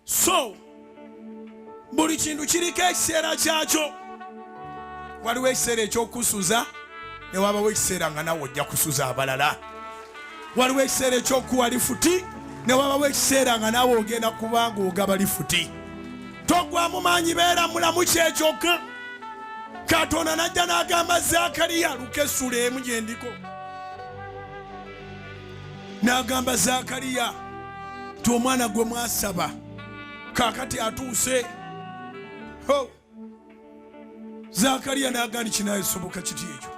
So buli kintu kiriko ekiseera kyakyo. Waliwo ekiseera eky'okusuza ne wabawo ekiseera nga nawe ojja kusuza abalala. Waliwo ekiseera eky'okuwa lifuti ne wabawo ekiseera nga naawe ogenda kuba ng'ogaba lifuti. Togwamu maanyi, beera mulamu kyekyokka. Katonda n'ajja n'agamba Zakariya, luka essula emu gye ndiko, n'agamba Zakariya nti omwana gwe mwasaba kaakati atuuse. Ho! Zakariya n'agamba nti kinaasoboka kiti ekyo?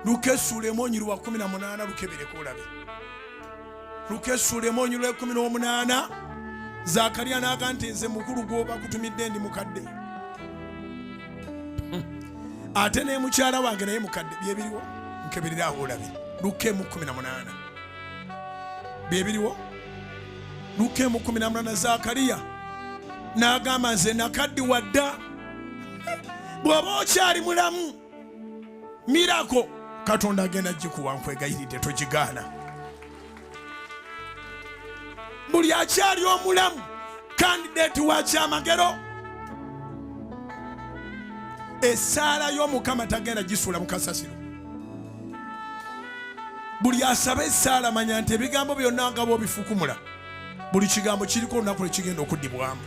Luka essuula emu onyiri wa 18, lukebereko olabe. Luka essuula emu onyiri lwa 18. Zakariya n'agamba nti nze mukulu gw'oba kutumidde ndi mukadde, ate ne mukyala wange naye mukadde. Byebiriwo, nkeberera awo olabe. Luka emu 18, byebiriwo. Luka emu 18. Zakariya n'agamba nze nakaddiwa dda. Bw'oba okyali mulamu, miracle Katonda agenda gikuwa, nkwegayiridde togigaana. Buli akyali omulamu candidate wa kyamagero. Essaala y'Omukama tagenda gisuula mu kasasiro. Buli asaba essaala, manya nti ebigambo byonna nga bw'obifukumula, buli kigambo kiriko olunaku lwe kigenda okuddibwamu.